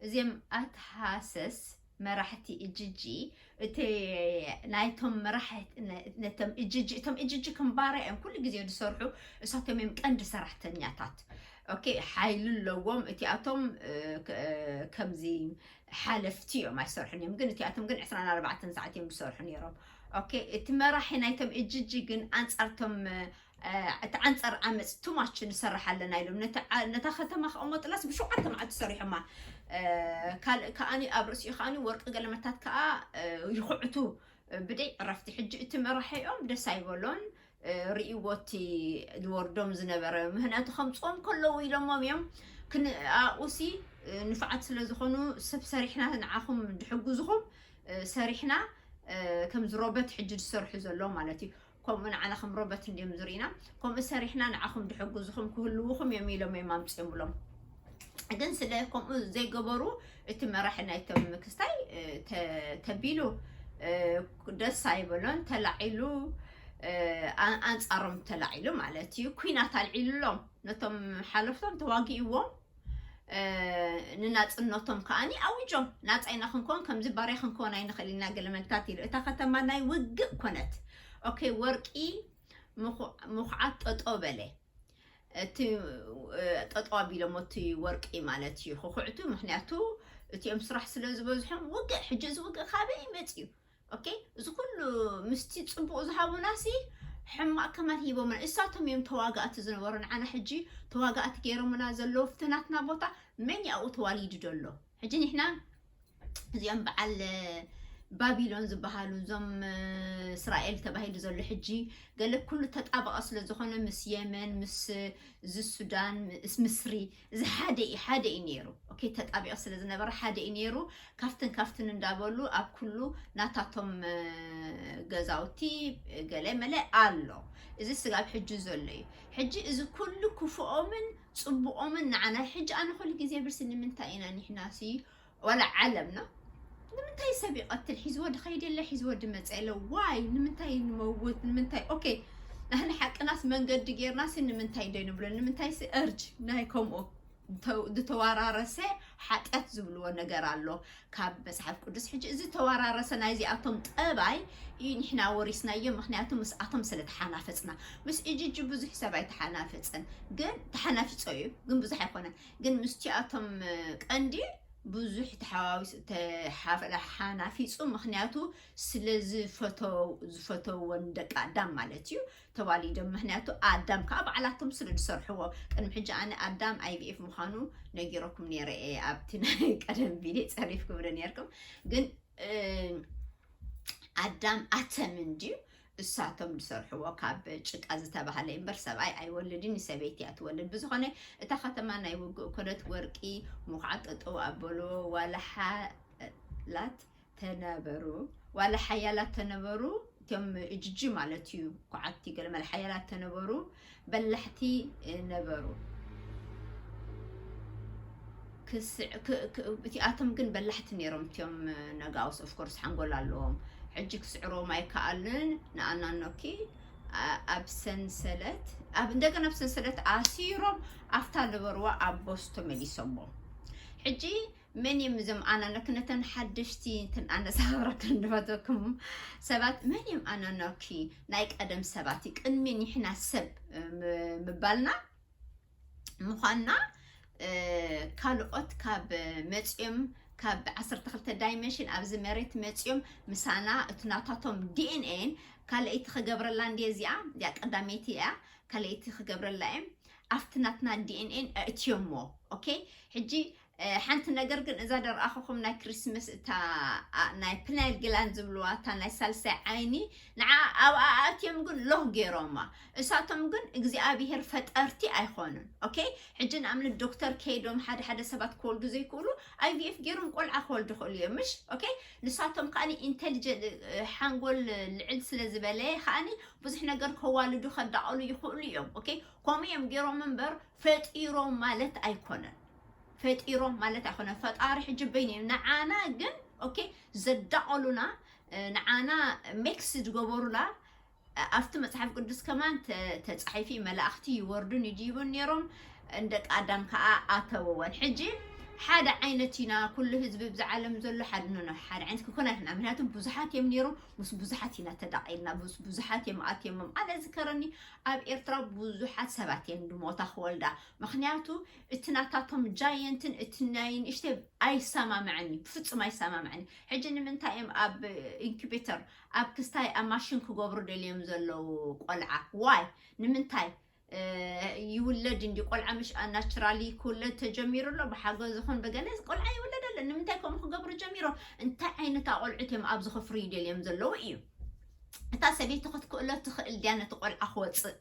እዚኦም ኣትሃሰስ መራሕቲ እጅጂ እቲ ናይቶም መራሕቲ ነቶም እጅጂ እቶም እጅጂ ክምባራ እዮም ኩሉ ግዜ ዝሰርሑ። እሳቶም እዮም ቀንዲ ሰራሕተኛታት። ኦኬ፣ ሓይሊ ኣለዎም እቲኣቶም። ከምዚ ሓለፍቲ እዮም ኣይሰርሑን እዮም፣ ግን እቲኣቶም ግን ዕስራን ኣርባዕተን ሰዓት እዮም ዝሰርሑ ነይሮም። ኦኬ፣ እቲ መራሒ ናይቶም እጅጂ ግን ኣንጻርቶም እቲ ዓንጻር ዓመፅ ቱማች ንሰርሕ ኣለና ኢሎም ነታ ከተማ ክቐመጡላስ ብሸውዓተ መዓልቲ ሰሪሖማ። ካልእ ከዓኒ ኣብ ርእሲኡ ከዓኒ ወርቂ ገለመታት ከዓ ይኹዕቱ ብደይ ዕረፍቲ። ሕጂ እቲ መራሒኦም ደስ ኣይበሎን። ርእይዎ እቲ ዝወርዶም ዝነበረ ምህነቱ ከምፅኦም ከለዉ ኢሎሞም እዮም። ክንኣኡሲ ንፉዓት ስለ ዝኾኑ ሰብ ሰሪሕና ንዓኹም ድሕግዝኹም ሰሪሕና ከምዚ ሮበት ሕጂ ዝሰርሑ ዘሎ ማለት እዩ። ከምኡ ንዓና ከም ሮበት እንዲዮም ዝርኢና። ከምኡ ሰሪሕና ንዓኹም ድሕግዝኹም ክህልውኹም እዮም ኢሎም እዮም ኣምፅኦምሎም። ግን ስለ ከምኡ ዘይገበሩ እቲ መራሒ ናይቶም ክስታይ ተቢሉ ደስ ኣይበሎን። ተላዒሉ ኣንፃሮም ተላዒሉ ማለት እዩ። ኩናት ኣልዒሉሎም ነቶም ሓለፍቶም ተዋጊእዎም። ንናፅነቶም ከዓኒ ኣዊጆም ናፃ ኢና ክንከውን ከምዚ ባርያ ክንከውን ኣይንኽእል ኢና ገለመታት ኢሉ እታ ከተማ ናይ ውግእ ኮነት። ኦኬ፣ ወርቂ ምኹዓት ጠጦ በለ። እቲ ጠጦ ኣቢሎም እቲ ወርቂ ማለት እዩ ክኩዕቱ። ምክንያቱ እቲኦም ስራሕ ስለ ዝበዝሖም ውግእ። ሕጂ እዚ ውግእ ካበይ ይመፅ እዩ? ኦኬ፣ እዚ ኩሉ ምስቲ ፅቡቅ ዝሃቡና ሲ ሕማቅ ከማን ሂቦምና። እሳቶም እዮም ተዋጋእቲ ዝነበሩ። ንዓና ሕጂ ተዋጋእቲ ገይሮምና ዘለዉ ፍትናትና ቦታ መን ያኡ ተዋሊዱ ዘሎ? ሕጂ ንሕና እዚኦም በዓል ባቢሎን ዝበሃሉ እዞም እስራኤል ተባሂሉ ዘሎ ሕጂ ገለ ኩሉ ተጣበቐ ስለ ዝኾነ ምስ የመን ምስ እዚ ሱዳን ምስ ምስሪ እዚ ሓደ እዩ ሓደ እዩ ነይሩ። ኦኬ፣ ተጣቢቑ ስለ ዝነበረ ሓደ እዩ ነይሩ። ካፍትን ካፍትን እንዳበሉ ኣብ ኩሉ ናታቶም ገዛውቲ ገለ መለ ኣሎ። እዚ ስጋብ ሕጂ ዘሎ እዩ። ሕጂ እዚ ኩሉ ክፉኦምን ፅቡኦምን ንዓና ሕጂ ኣነ ኩሉ ግዜ ብርሲ ንምንታይ ኢና ንሕና ሲ ዋላ ዓለምና ንምንታይ ሰብ ይቐትል? ሒዝዎ ድኸይድ የለ ሒዝዎ ድመፀ የለ። ዋይ ንምንታይ ንመውት ንምንታይ? ኦኬ፣ ናህና ሓቅናስ መንገዲ ጌርናሲ ንምንታይ ዶ ንብሎ? ንምንታይሲ እርጅ ናይ ከምኡ ዝተወራረሰ ሓጢኣት ዝብልዎ ነገር ኣሎ ካብ መፅሓፍ ቅዱስ። ሕጂ እዚ ተወራረሰ ናይዚኣቶም ጠባይ እዩ ንሕና ወሪስናዮ፣ ምክንያቱ ምስኣቶም ስለ ተሓናፈፅና። ምስ እጅጂ ብዙሕ ሰብ ኣይተሓናፈፅን፣ ግን ተሓናፊፆ እዩ፣ ግን ብዙሕ ኣይኮነን። ግን ምስቲኣቶም ቀንዲ ብዙሕ ተሓናፊፁ፣ ምክንያቱ ስለ ዝፈተወን ደቂ ኣዳም ማለት እዩ ተዋሊዶም። ምክንያቱ ኣዳም ከዓ ባዕላቶም ስለ ዝሰርሕዎ። ቅድሚ ሕጂ ኣነ ኣዳም ኣይቪኤፍ ምዃኑ ነጊረኩም ነይረ እየ ኣብቲ ናይ ቀደም ቪድዮ፣ ፀሪፍኩም ዶ ነርኩም? ግን ኣዳም ኣተም እንድዩ እሳቶም ዝሰርሕዎ ካብ ጭቃ ዝተባህለ እምበር ሰብኣይ ኣይወልድን፣ ሰበይቲ እያ ትወልድ። ብዝኾነ እታ ከተማ ናይ ውግእ ኮነት፣ ወርቂ ምኹዓት ጠጠው ኣበሎ። ዋላ ሓያላት ተነበሩ፣ ዋላ ሓያላት ተነበሩ፣ እቶም እጅጂ ማለት እዩ፣ ኩዓቲ ገለ መለ ሓያላት ተነበሩ፣ በላሕቲ ነበሩ። እቲኣቶም ግን በላሕቲ ነይሮም፣ እቲኦም ነጋውስ ኦፍኮርስ ሓንጎል ኣለዎም። ሕጂ ክስዕሮም ኣይከኣሉን። ንኣናኖኪ ኣብ ሰንሰለት፣ ኣብ እንደገና ኣብ ሰንሰለት ኣሲሮም ኣብታ ነበርዋ ኣብ ቦስ ተመሊሶሞ። ሕጂ መን እዮም እዞም ኣናኖኪ? ነተን ሓደሽቲ እንትን ኣነሳብረክን ንፈተኩም ሰባት፣ መን እዮም ኣናኖኪ? ናይ ቀደም ሰባት እዩ። ቅድሚ ንሕና ሰብ ምባልና ምዃንና ካልኦት ካብ መፅኦም ካብ ዓሰርተ ክልተ ዳይመንሽን ኣብዚ መሬት መፅኦም ምሳና እቲ ናታቶም ዲኤንኤን ካልኣይቲ ክገብረላ እንዲ እዚኣ እዚኣ ቀዳመይቲ እያ። ካልኣይቲ ክገብረላ እዮም ኣብቲ ናትና ዲኤንኤን ኣእትዮሞ። ኦኬ፣ ሕጂ ሓንቲ ነገር ግን እዛ ደርኣኸኹም ናይ ክሪስመስ እታ ናይ ፕናይል ግላን ዝብልዋ እታ ናይ ሳልሳይ ዓይኒ ንዓ ኣብኣ ኣእትዮም ግን ሎህ ገይሮማ። እሳቶም ግን እግዚኣብሄር ፈጠርቲ ኣይኮኑን። ኦኬ፣ ሕጂ ንኣብነት ዶክተር ከይዶም ሓደ ሓደ ሰባት ክወልዱ ዘይክእሉ ኣይቪኤፍ ገይሮም ቆልዓ ክወልዱ ይኽእሉ እዮም፣ ምሽ? ኦኬ፣ ንሳቶም ከኣኒ ኢንቴሊጀንት ሓንጎል ልዕል ስለ ዝበለ ከኣኒ ብዙሕ ነገር ከዋልዱ ከዳቐሉ ይኽእሉ እዮም። ኦኬ፣ ከምኡ እዮም ገይሮም እምበር ፈጢሮም ማለት ኣይኮነን። ፈጢሮም ማለት ኣይኮነን። ፈጣሪ ሕጂ በይኑ እዩ። ንዓና ግን ኦኬ ዘዳቐሉና ንዓና ሜክስ ዝገበሩና ኣብቲ መፅሓፍ ቅዱስ ከማን ተፃሒፊ መላእኽቲ ይወርዱን ይድይቡን ነይሮም። እንደቂ ኣዳም ከዓ ኣተወወን። ሕጂ ሓደ ዓይነት ኢና፣ ኩሉ ህዝቢ ብዛ ዓለም ዘሎ ሓደ ኖ ሓደ ዓይነት ክኮን ኣይክና። ምክንያቱም ብዙሓት እዮም ነይሮም፣ ምስ ብዙሓት ኢና ተዳቒልና፣ ምስ ብዙሓት እዮም ኣትዮሞም። ኣነ ዝከረኒ ኣብ ኤርትራ ብዙሓት ሰባት እየን ድሞታ ክወልዳ። ምክንያቱ እቲ ናታቶም ጃየንትን እቲ ናይ ንእሽተይ ኣይሰማምዐኒ፣ ብፍጹም ኣይሰማምዐኒ። ሕጂ ንምንታይ እዮም ኣብ ኢንኩቤተር ኣብ ክስታይ ኣብ ማሽን ክገብሩ ደልዮም ዘለዉ ቆልዓ? ዋይ ንምንታይ ይውለድ እንዲ ቆልዓ ምሽ ናቹራሊ ክውለድ ተጀሚሩ ኣሎ። ብሓገዝ ይኹን ብገለ ቆልዓ ይውለድ ኣሎ። ንምንታይ ከምኡ ክገብሩ ጀሚሮም? እንታይ ዓይነት ኣቆልዑት እዮም ኣብዚ ክፍርዩ ደልዮም ዘለዉ እዩ። እታ ሰበይቲ ክትክእሎ ትኽእል ድያ ነቲ ቆልዓ ክወፅእ?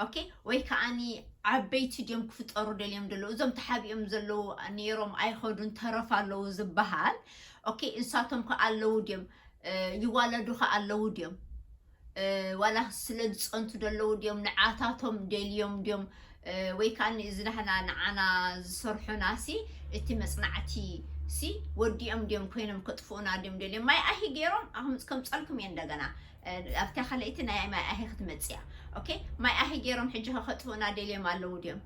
ኦኬ፣ ወይ ከዓኒ ዓበይቲ ድዮም ክፍጠሩ ደልዮም ዘለዉ? እዞም ተሓቢኦም ዘለዉ ነይሮም ኣይኸዱን ተረፍ ኣለዉ ዝበሃል። ኦኬ፣ እንሳቶም ከ ኣለዉ ድዮም? ይዋለዱ ከ ኣለዉ ድዮም? ዋላ ስለ ዝፀንቱ ደለዉ ድዮም? ንዓታቶም ደልዮም ድዮም? ወይ ከዓ እዚ ናህና ንዓና ዝሰርሑና ሲ እቲ መፅናዕቲ ሲ ወዲኦም ድዮም ኮይኖም ከጥፍኡና ድዮም ደልዮም? ማይ ኣሂ ገይሮም ኣኹም ከምፀልኩም እየ እንደገና ኣብታ ካልኣይቲ ናይ ማይ ኣሂ ክትመፅያ። ኦኬ፣ ማይ ኣሂ ገይሮም ሕጂ ከጥፍኡና ደልዮም ኣለዉ ድዮም?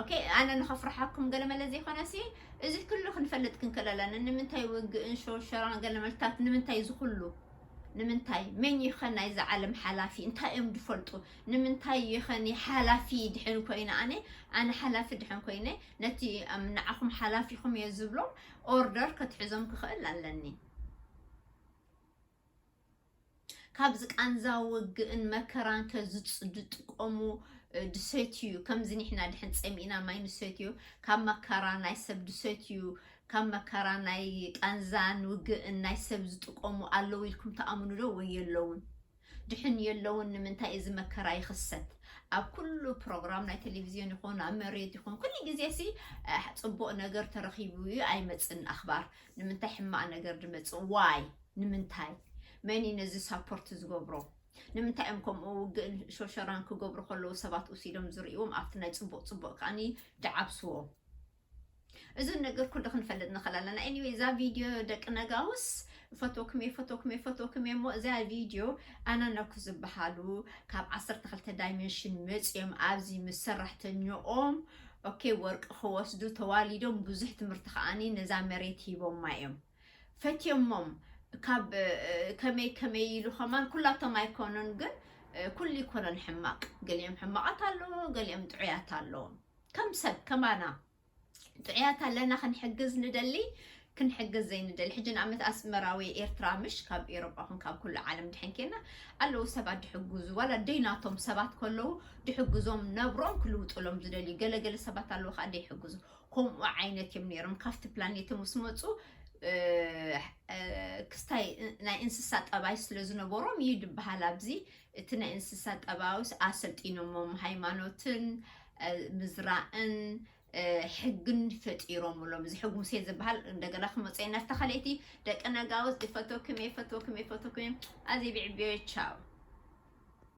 ኦኬ፣ ኣነ ንኸፍርሓኩም ገለ መለ ዘይኮነ ሲ እዚ ኩሉ ክንፈልጥ ክንክእል ኣለና። ንምንታይ ውግእን ሸሸራን ገለ መልታት ንምንታይ ዝኩሉ? ንምንታይ? መን ይኸን ናይዛ ዓለም ሓላፊ? እንታይ እዮም ዝፈልጡ? ንምንታይ ይኸን ሓላፊ ድሕን ኮይነ ኣነ፣ ኣነ ሓላፊ ድሕን ኮይነ ነቲ ንዓኹም ሓላፊኹም እየ ዝብሎም ኦርደር ከትሕዞም ክኽእል ኣለኒ። ካብዚ ቃንዛ ውግእን መከራን ከዝጥቆሙ ድሰትዩ፣ ከምዚ ንሕና ድሕን ጸሚእና ማይ ንሰትዩ፣ ካብ መከራ ናይ ሰብ ድሰትዩ፣ ካብ መከራ ናይ ቃንዛን ውግእን ናይ ሰብ ዝጥቀሙ ኣለዉ ኢልኩም ትኣምኑ ዶ? ወይ የለውን? ድሕን የለውን? ንምንታይ እዚ መከራ ይኽሰት? ኣብ ኩሉ ፕሮግራም ናይ ቴሌቪዝዮን ይኹን ኣብ መሬት ይኹን ኩሉ ግዜ ሲ ጽቡቕ ነገር ተረኺቡ እዩ ኣይመጽን ኣኽባር። ንምንታይ ሕማቕ ነገር ድመጽእ? ዋይ ንምንታይ? መን እዩ ነዚ ሳፖርት ዝገብሮ? ንምንታይ እዮም ከምኡ ውግእን ሾሸራን ክገብሩ ከለዉ ሰባት ውሲዶም ዝርእዎም ኣብቲ ናይ ጽቡቕ ጽቡቕ ከዓኒ ድዓብስዎ? እዚ ነገር ኩሉ ክንፈልጥ ንኽእል ኣለና። ኤኒወይ እዛ ቪድዮ ደቂ ነጋውስ ፈቶኩም እየ ፈቶኩም እየ ፈቶኩም እየ እሞ እዛ ቪድዮ ኣናነኩ ዝበሃሉ ካብ ዓሰርተ ክልተ ዳይሜንሽን መፅዮም ኣብዚ ምስ ሰራሕተኛኦም ኦኬ፣ ወርቂ ክወስዱ ተዋሊዶም ብዙሕ ትምህርቲ ከዓኒ ነዛ መሬት ሂቦማ እዮም። ፈትዮሞም ካብ ከመይ ከመይ ኢሉ ከማን ኩላቶም ኣይኮኑን፣ ግን ኩሉ ይኮነን ሕማቅ። ገሊኦም ሕማቃት ኣለዎ፣ ገሊኦም ጥዑያት ኣለዎም። ከም ሰብ ከማና ጥዑያት ኣለና፣ ክንሕግዝ ንደሊ፣ ክንሕግዝ ዘይንደሊ። ሕጂ ንኣመት ኣስመራዊ ኤርትራ ምሽ ካብ ኤሮጳ ኹን ካብ ኩሉ ዓለም ድሕን ኬና ኣለዉ ሰባት ድሕግዙ፣ ዋላ ደይናቶም ሰባት ከለዉ ድሕግዞም ነብሮም ክልውጥሎም ዝደልዩ። ገለገለ ሰባት ኣለዉ ከዓ ደይሕግዙ። ከምኡ ዓይነት እዮም ነይሮም። ካብቲ ፕላኔት ምስ መፁ ክስታይ ናይ እንስሳ ጠባይ ስለ ዝነበሮም እዩ ድበሃል። ኣብዚ እቲ ናይ እንስሳ ጠባዩስ ኣሰልጢኖሞም ሃይማኖትን ምዝራእን ሕግን ፈጢሮምሎም። እዚ ሕግ ሙሴ ዝበሃል እንደገና ክመፀ ኢና። ተኸለይቲ ደቂ ነጋውስ ዝፈተኩም እየ፣ ፈተኩም እየ፣ ፈተኩም እየ። ኣዚ ብዕብዮ ቻው።